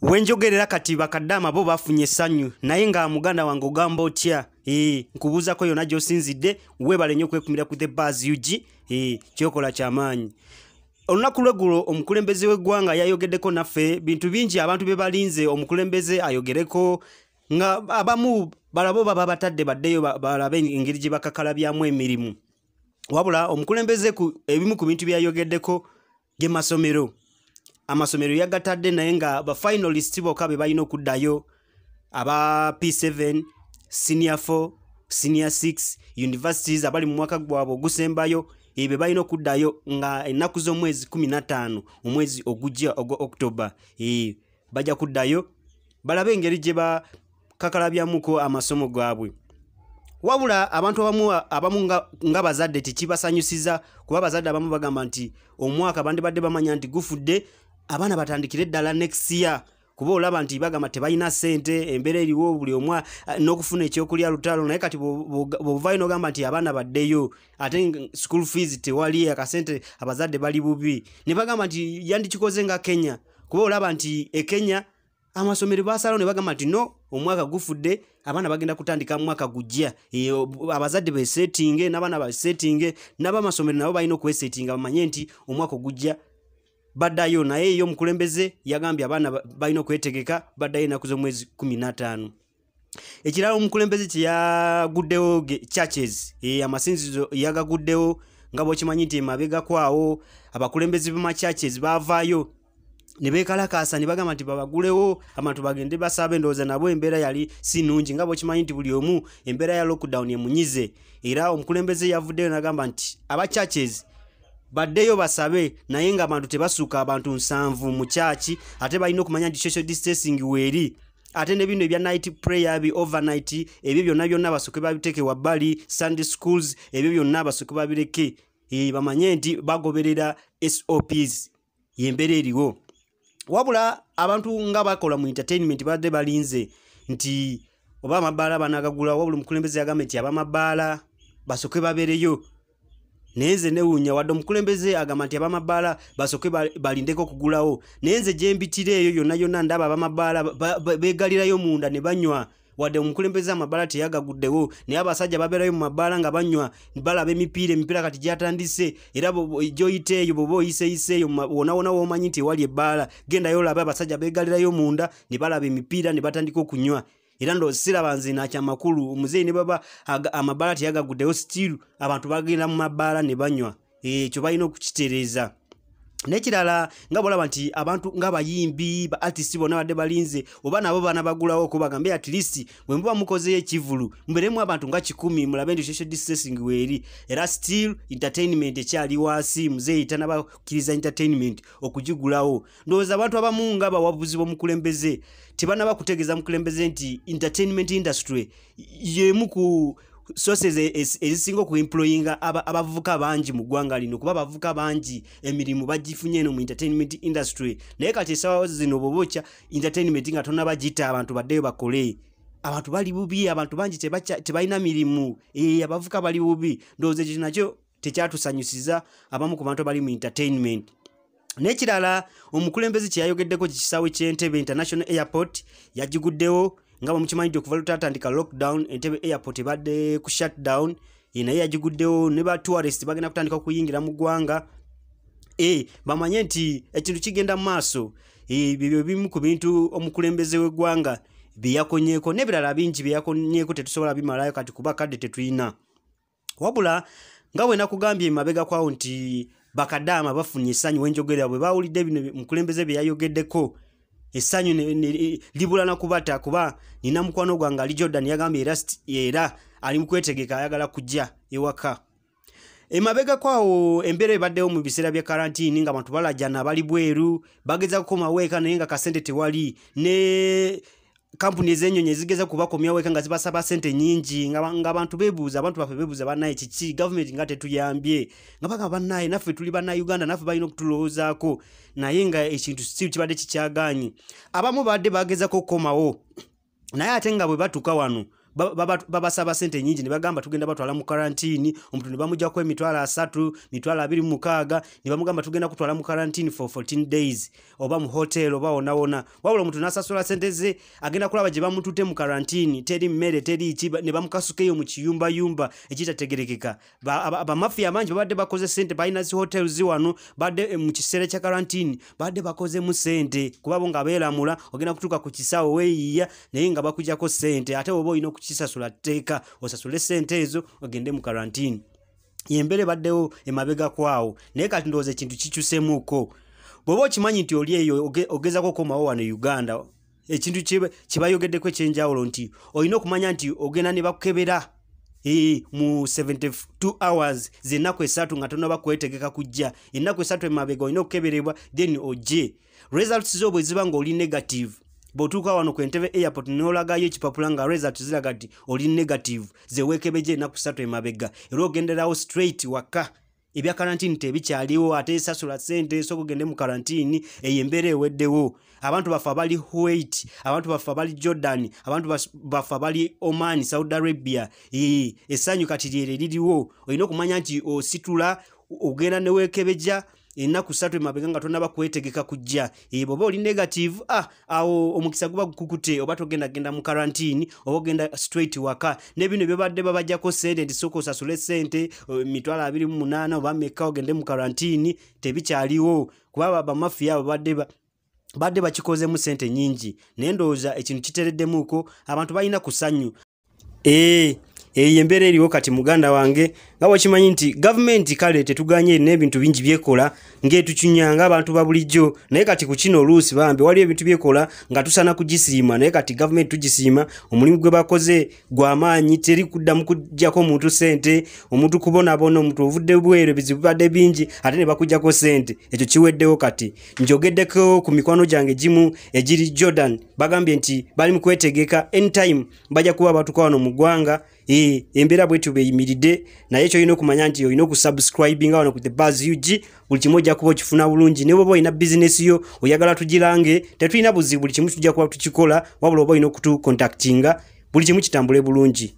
Wenjogerera kati bakaddaama bo bafunye essanyu, naye nga muganda wange ogamba otya? Nkubuuzako yonna gy'osinzidde, weebale nnyo okwekumira ku The Buzz UG, kyokola kyamaanyi. Olunaku lw'eggulo omukulembeze w'eggwanga yayogeddeko naffe bintu bingi abantu bye balinze omukulembeze ayogereko, nga abamu balabo baba batadde baddeyo balabe engeri gye bakakalabyamu emirimu. Wabula omukulembeze ebimu ku bintu byayogeddeko ge masomero. Amasomero yagatadde naye nga ba finalist bokka be balina okuddayo, aba P7, senior 4, senior 6, universities abali mu mwaka gwabwe ogusembayo, be balina okuddayo nga ennaku z'omwezi 15 omwezi ogujja ogwa October. Bajja kuddayo balabe engeri gye bakakalabyamuko amasomo gaabwe. Wabula abantu abamu nga bazadde tekibasanyusiza, kuba abazadde abamu bagamba nti omwaka bandibadde bamanya nti gufudde, abaana batandikire ddala next year, kuba olaba nti bagamba tebalina ssente, embeera eriwo buli omu n'okufuna ekyokulya lutalo. Naye kati bw'ovaayo n'ogamba nti abaana baddeyo ate school fees tewali, akasente abazadde bali bubi, ne bagamba nti yandikikoze nga Kenya, kuba olaba nti e Kenya amasomero basalawo ne bagamba nti no, omwaka gufudde, abaana bagenda kutandika mwaka gujja. Abazadde besetinge n'abaana basetinge, n'abamasomero nabo balina okwesetinga bamanye nti omwaka ogujja baddayo. Naye ye omukulembeze yagambye abaana balina okwetegeka baddayo ennaku z'omwezi 15. Ekirala omukulembeze kye yaguddewo churches, amasinzizo yagaguddewo nga bw'okimanyi nti emabega kwawo abakulembeze b'ama churches baavaayo ne beekalakaasa ne bagamba nti babagulewo abantu bagende basabe. Endowooza nabo embeera yali si nnungi nga bw'okimanyi nti buli omu embeera ya lockdown emunyize. Era omukulembeze yavuddeyo n'agamba nti aba churches baddeyo basabe, naye ng'abantu tebasuka abantu 7 mu church, ate balina okumanya nti social distancing weeri, ate ne bino ebya night prayer bi overnight ebyo byonna byonna basooke babiteeke wabbali, Sunday schools ebyo byonna basooke babireke, bamanye nti bagoberera SOPs y'embeera eriwo. Wabula abantu nga bakola mu entertainment badde balinze nti oba amabaala banagagula, wabula omukulembeze yagambye nti ab'amabaala basooke babeereyo. Naye nze newuunya, wadde omukulembeze agamba nti ab'amabaala basooke balindeko okugulawo, naye nze gye mpitira eyo yonna yonna ndaba ab'amabaala beegalirayo munda ne banywa. Wadde omukulembeze amabaala teyagaguddewo, naye abasajja babeerayo mu mabaala nga banywa, balaba emipiira, emipiira kati gyatandise. Era gy'oyita eyo bw'oba oyiseyise eyo wonna wonna w'omanyi nti ewali ebbaala, gendayo olabe abasajja beegalirayo munda ne balaba emipiira ne batandika okunywa. Era ndowooza siraba nze nakyamakulu omuzeeyi ne baba amabaala teyagaguddewo, still abantu bagenda mu mabaala ne banywa. Ekyo balina okukitereeza. N'ekirala nga bw'olaba nti abantu ng'abayimbi ba artist bonna badde balinze oba nabo banabagulawo, ko bagambe at least bwe muba mukozeyo ekivulu mubeeremu abantu nga 100 mulabe nti social distancing weeri. Era still entertainment ekyali wansi, muzeeyi tannabakkiriza entertainment okugigulawo. Ndowooza abantu abamu nga bawabuzi b'omukulembeze tebannaba kutegeeza mukulembeze nti entertainment industry y'emu ku sources ezisinga okuemployinga abavubuka bangi mu ggwanga lino, kuba abavubuka bangi emirimu bagifunye eno mu entertainment industry. Naye kati essaawa zino bw'oba okya entertainment nga tonnabagiyita abantu baddeyo bakole, abantu bali bubi, abantu bangi tebalina mirimu, abavubuka bali bubi. Ndowooza ekyo nakyo tekyatusanyusiza abamu ku bantu abali mu entertainment. N'ekirala omukulembeze kye yayogeddeko kisaawe ky'Entebbe International Airport yagiguddewo, nga bwe mukimanyi nti okuva lwe lockdown Entebbe Airport ebadde ku shutdown, naye yagiguddewo ne ba tourist bagenda kutandika okuyingira mu ggwanga, bamanye nti ekintu kigenda mu maaso. Ebyo bimu ku bintu omukulembeze w'eggwanga bye yakonyeeko, n'ebirala bingi bye yakonyeeko tetusobola bimalayo kati kuba kadde tetulina. Wabula nga bwe nakugambye emabega kwawo nti bakadaama bafunye essanyu wenjogerera bwe bawulidde bino omukulembeze bye yayogeddeko, essanyu libula na kubata, kuba nina mukwano gwange ali Jordan yagambye era ali mu kwetegeka ayagala kujja ewaka. Emabega kwawo embeera ebaddewo mu biseera bya karantini nga abantu balajana bali bweru bageza kukomawo eka naye nga kasente tewali, ne kampuni ez'ennyonyi ezigeza kubakomyawo eka nga zibasaba ssente nnyingi, nga abantu beebuuza, abantu baffe beebuuza bannaye kiki gavumenti nga tetuyambye, nga bagamba bannaye naffe tuli bannayuganda naffe balina okutulowoozaako, naye nga ekintu si kibadde kikyagaanyi. Abamu badde bagezako okukomawo naye ate nga bwe batuuka wano Babasaba sente nyingi ne bagamba tugenda batwala mu quarantine, omuntu ne bamuggyako 30,000, 26,000, ne bamugamba tugenda kutwala mu quarantine for 14 days oba mu hotel oba wona wona. Wabula omuntu n'asasula sente ze, agenda kulaba gye bamutute mu quarantine, teri mmere, teri ki, ne bamukasukeyo mu kiyumbayumba ekitategerekeka. Abamafiya bangi babadde bakoze sente, balina zi hotels wano, badde mu kiseera kya quarantine badde bakozemu sente, kuba bo nga beeramula ogenda kutuuka ku kisaawe weeyiya naye nga bakuggyako sente, ate oba olina okukisasula tteeka osasule sente ezo ogende mu quarantine. Yembere baddewo emabega kwawo, naye kati ndowooza ekintu kikyusemuuko. Bw'oba okimanyi nti oli eyo ogezaako okukomawo wano e Uganda, ekintu kye bayogeddeko ekyenjawulo nti olina okumanya nti ogenda ne bakukebera mu 72 hours, zennaku 3 nga tonnaba kwetegeka kujja. Ennaku 3 emabega olina okukeberebwa, then ojje. Results zo bwe ziba ng'oli negative, bw'otuuka wano ku Entebbe airport n'olagayo ekipapula nga results ziraga nti oli negative, ze weekebejja ennaku 3 emabega, era ogenderawo straight waka. Ebya karantini tebikyaliwo, ate sasula sente sooka ogende mu karantini, eyo embeera eweddewo. Abantu baffe abali Kuwait, abantu baffe abali Jordan, abantu baffe abali Oman, Saudi Arabia, essanyu kati lyere liriwo. Olina okumanya nti ositula ogenda ne weekebejja ennaku 3 emabega nga tonnaba kwetegeka kujja. Bw'oba oli negative, awo omukisa guba gukukute, oba togenda genda mu karantini, oba ogenda straight waka. Ne bino byobadde babajjako sente nti sooka osasule sente 28,000 oba meka ogende mu karantini, tebikyaliwo, kuba bamafiya abo badde bakikozemu sente nyingi. Naye ndowooza ekintu kitereddemuuko, abantu balina kusanyu. Eyo embeera eriwo kati muganda wange, nga bwekimanyi nti gavumenti kale tetuganye erina ebintu bingi byekola ng'etucunya ng'abantu ba bulijjo, naye kati ku kino oluusi bambi waliwo ebintu byekola nga tusaana kugisiima. Naye kati gavumenti tugisiima, omulimu gwe bakoze gw'amaanyi, teri kuddamu kuggyako muntu ssente, omuntu kubonaabona, omuntu ovudde bweru ebizibu bibadde bingi ate ne bakuggyako ssente, ekyo kiweddewo. Kati njogeddeko ku mikwano gyange gimu egiri Jordan, bagambye nti bali mu kwetegeka, anytime bajja kuba batuka wano mu ggwanga. Embeera bwetyo bweyimiridde, naye kyolina okumanya nti olina okusubscribinga wano ku The Buzz UG, buli kimu ojja kuba okifuna bulungi. Ne bw'oba olina bizinesi yo oyagala tugirange, tetulina buzibu, buli kimu tujja kuba tukikola, wabula oba olina okutucontactinga buli kimu kitambule bulungi.